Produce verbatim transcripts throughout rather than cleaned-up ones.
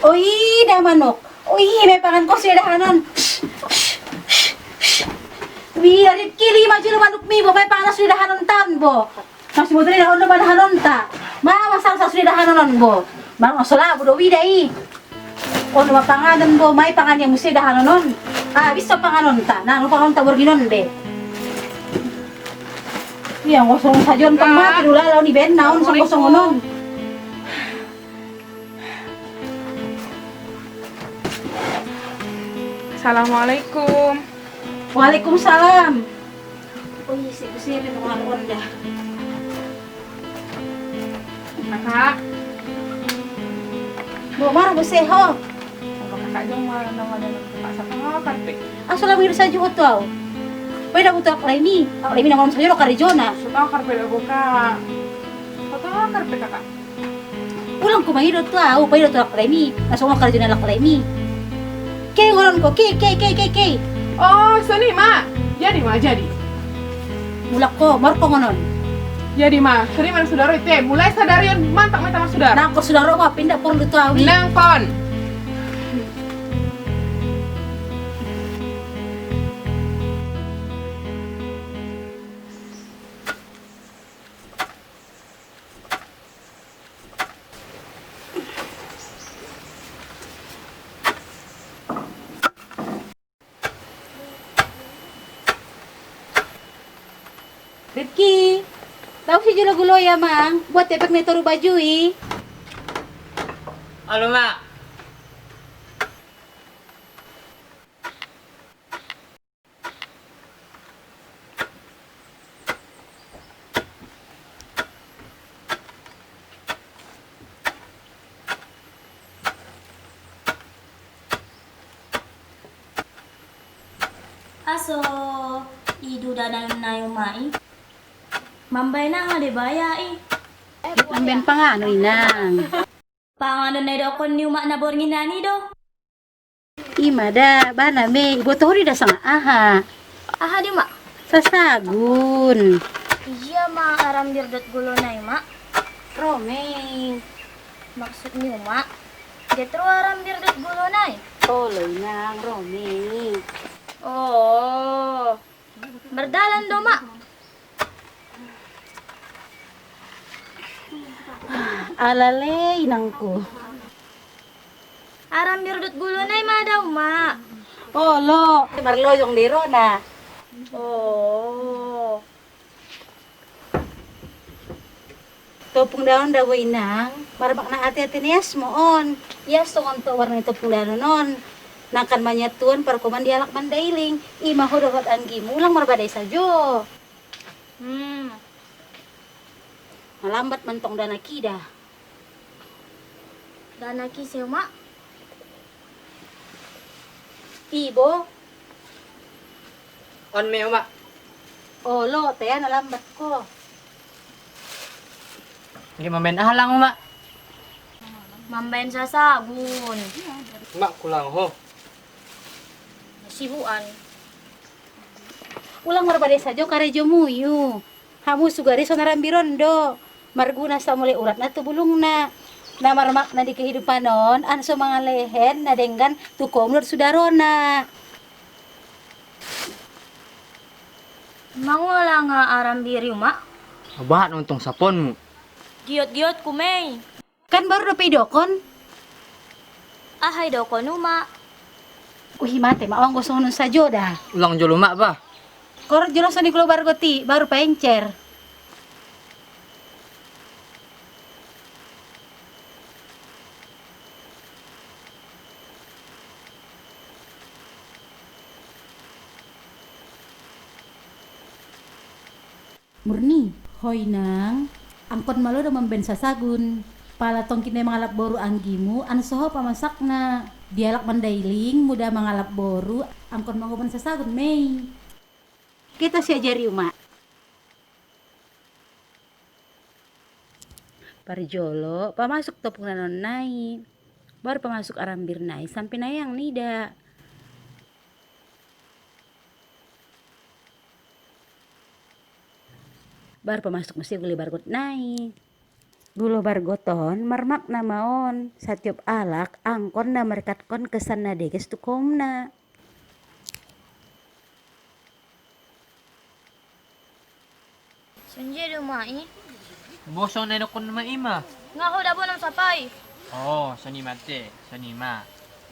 Oi, da manuk. Oi, mai pangan ko sude dahanon. Wi, ari kili maju lo manuk mi, bo, mai pangan sude dahanon tan, bo. Masih mau tadi dahanon, ma dahanon ta. Ma, masal sa sude dahanon on, bo. Bang, sola, bo, do wida i. On ma panganon, bo, mai pangan ia muse dahanon on. Ah, bisa panganon ta. Nah, lu panganon ta borginon be. Iya, ngosong sajon tong mati dulu, lalau ni ben, naon song kosong on. Assalamualaikum. Waalaikumsalam. Oh iya, si Gusi, ini pengaruh dah. Kakak. Bo, marah Gusi, ho. Kakak jong marah, nama ada kakak satu, oh, karpet. Asal lagi sajo ho tu au. Pai da butuh akal ini, akal ini nang malam sajo do karejona. Satu karpet aku, Kak. Satu karpet, Kakak. Ulang ku mangido tu au, pai do tu akal ini, langsung ulang karejona akal ini. Ke ngonon ko, ke, ke, ke, ke, ke. Oh, soni ma. Jadi ma, jadi. Mulak ko, mor ko ngonon. Jadi ma, soni ma sudaro ite, mulai sadari on mantap mantap sudaro. Nang ko sudaro ma, pindah porlu tu au i. Nang pon. Rifki, tau si jolo gulo ya mang, buat tepek ni toru baju i. Alo ma. Aso, i do dalan na i uma i. Mambaen aha deba ya i? Mambaen panganon inang. Panganon na idokon ni umak na borngin nani do. Ima da, bana me, iboto ho do i da sanga aha. Aha di umak? Sasagun. Ija ma arambir dot gulo nai mak? Ro me. Maksud ni umak, get ro arambir dot gulo nai? Olo inang, ro me. Oh. Mardalan do mak. Alale inangku. Arambir dot gulo nai ma da umak? Olo, marlojong do i rona. Oh. Topung daon da bo inang, marmakna ate-ate ni ias mo on. Ias songon tobar ni topung daon on. Nangkan mangiatuan parkoman di halak Mandailing. Ima ho dohot anggimu ulang marbadai sajo. Hmm. Malambat mantong danak i da. Danak i se umak? Ibo. On me umak. Olo, tea na lambat ko. Dia mambaen aha lang umak? Mambaen sasagun. Umak kulang ho. Sibuan. Ulang marbadai sajo karejo muyu. Hamu sugari songon arambir on do, marguna samole uratna tu bulungna. Na marmakna di kehidupan on, an so mangalehen na denggan tu koum dohot sudarona. Mangola nga arambir i umak? Bahat untong saponmu. Giot-giot ku mei. Kan baru dope idokon. Aha idokon umak? Uhi mate ma onggo songon sajo da. Ulang jolo umak bah. Korot jolo soni kulo bargot i, baru paencer. Murni, hoi nang, angkon malo do mambaen sasagun. Pala tongkin na mangalap boru anggimu, anso ho pamasakna. Di halak Mandailing, mula mangalap boru, angkon mangoban sasagun mei. Kita siajari umak. Parjolo, pamasuk topung danon nai. Baru pamasuk arambir nai, sampe na eang nida. Baru pamasuk muse gule bargot nai. Gulo bargoton marmakna ma on, satiop alak angkon na markatkon kesan na deges tu koumna. Sonjia do ma i. Boso na idokkon ma i ma. Nga ho dabo nam sapai. Oh, sonima te, sonima.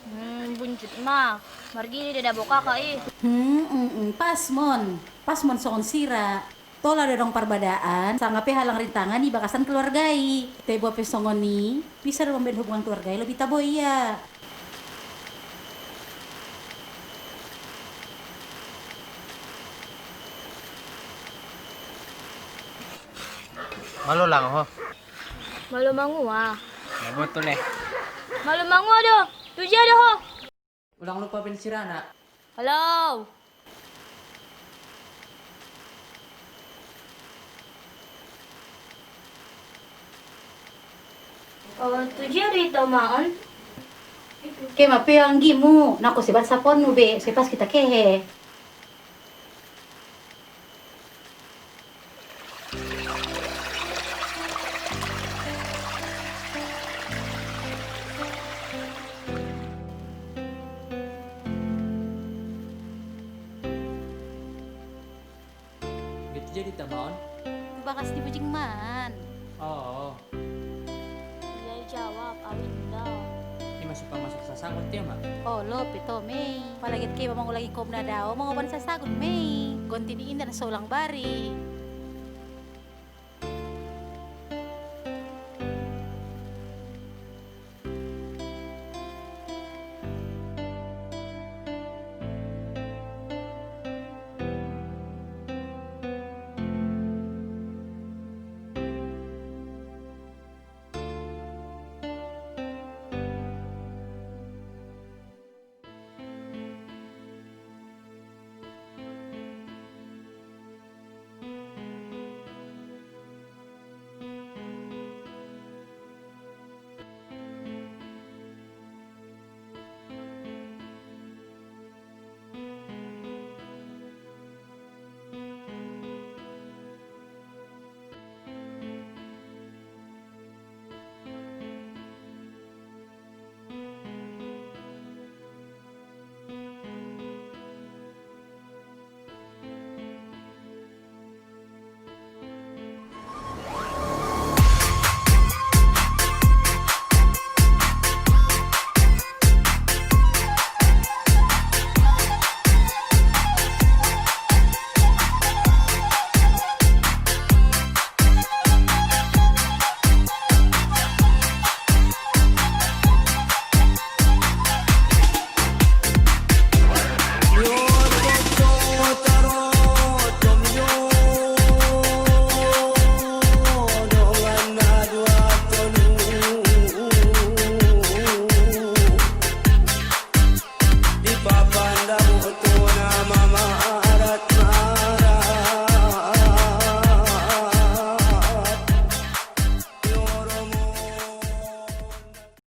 Hmm, buncut ma. Margili do dabo kaka i. Hmm, mm, mm, pas mon. Pas mon songon sira. Tola do adong parbadaan, sanga pe halang rintangan i bagasan keluarga i. Tebo pe songon i, bisa do mambaen hubungan keluarga i lobi tabo ia. Malo lang ho. Malo mangua. Ya betul eh. Malo mangua do. Tuja do ho. Ulang lupa ben sirana. Halo. Oh, tuja do ita maon. Ke ma pe anggimu, nako sebat saponmu be, sepas kita kehe. Betul jadi tamaon. Tu bagas ni bujing man. Oh. Ia jawab, au inda. Ima suka masuk sasagut ia ma. Olo pe to mei. Apalagi ke mangulangi kom na dao mangoban sasagut mei. Gonti ni inda na so ulang bari.